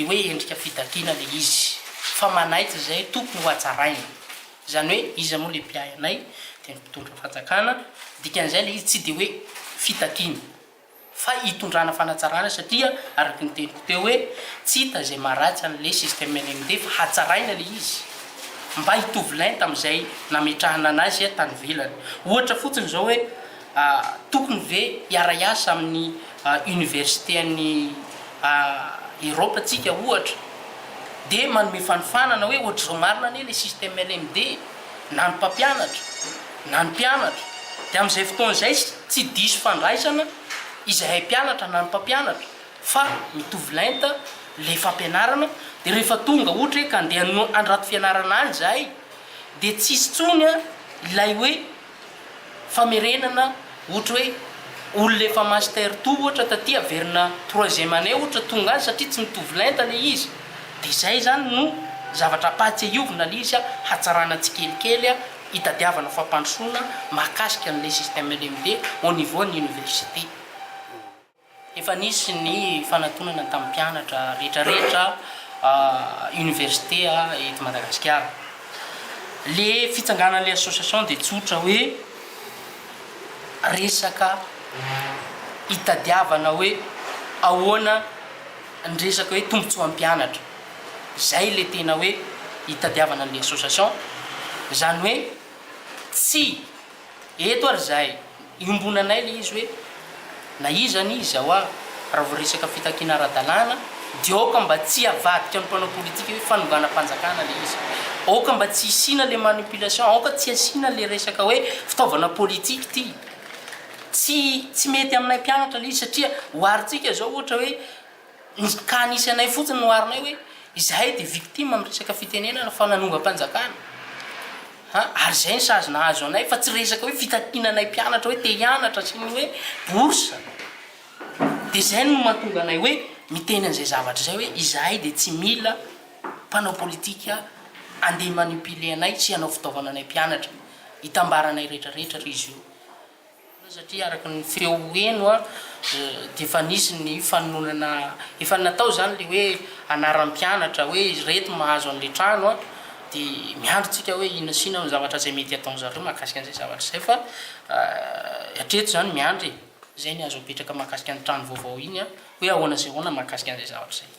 hoe endrika fitakiana le izy fa manaitra izay tokony ho hatsaraina. Izany hoe iza moa le mpiahy anay dia ny mpitondra fanjakana, dikan'izay le izy tsy dia hoe fitakiana fa hitondrana fanatsarana satria araka ny teniko teo hoe tsy hita izay maharatsy an'le système LMD fa hatsaraina le izy mba hitovy lenta amin'izay nametrahana anazy tany ivelany. Ohatra fotsiny izao hoe tokony ve hiara-hiasa amin'ny université an'ny Europe tsika ohatra dia manome fanofanana hoe ohatr'izao marina anie le système LMD na ny mpampianatra na ny mpianatra dia amin'izay fotoana izay tsy diso fandraisana izahay mpianatra na ny mpampianatra fa mitovy lenta le fampianarana dia rehefa tonga ohatra hoe ka andeha handrato fianarana any izahay dia tsisy intsony ilay hoe famerenana ohatra hoe olona efa master two ohatra taty averina troisième année ohatra tonga any satria tsy mitovy lenta le izy de zay zany no zavatra ampahatsiahiovina le izy hatsarana tsikelikely hitadiavana fampandrosoana mahakasika an'le système LMD au niveau ny université. Efa nisy ny fanatonana tamin'ny mpianatra rehetra rehetra université eto Madagasikara. Le fitsanganan'le association dia tsotra hoe resaka hitadiavana hoe ahoana ny resaka hoe tombotsoan'ny mpianatra. Zay le tena hoe hitadiavana an'le association. Zany hoe tsy Eto ary izahay, iombonanay ilay izy hoe na iza na iza hoa raha vao resaka fitakiana ara-dalàna dia aoka mba tsy havadika ny mpanao politika hoe fanonganam-panjakana ilay izy. Aoka mba tsy hisiana ilay manipulation, aoka tsy hasiana ilay resaka hoe fitaovana politika ity. Tsy tsy mety aminay mpianatra ilay izy satria oharintsika izao ohatra hoe Ny cas nisy anay fotsiny no aronay hoe izahay dia victime amin'ny resaka fitenenana fa nanongam-panjakana a! ary izay ny sazy nahazo anay fa tsy resaka hoe fitakiana anay mpianatra hoe te hianatra sy ny hoe bourse dia izay no mahatonga anay hoe miteny an'izay zavatra izay hoe izahay dia tsy mila mpanao politika andeha hi-manipuler anay sy hanao fitaovana anay mpianatra hitambaranay rehetra rehetra ry izy io. Satria araka ny feo heno dia efa nisy ny fanononana, efa natao izany ilay hoe anaram-pianatra hoe ireto mahazo an'ilay trano dia miandry tsika hoe inona sy inona ny zavatra izay mety hataon'zareo mahakasika an'izay zavatra izay fa hatreto izany miandry e! Izay ny azo apetraka mahakasika ny trano vaovao iny hoe ahoana sy ahoana mahakasika an'izay zavatra izay.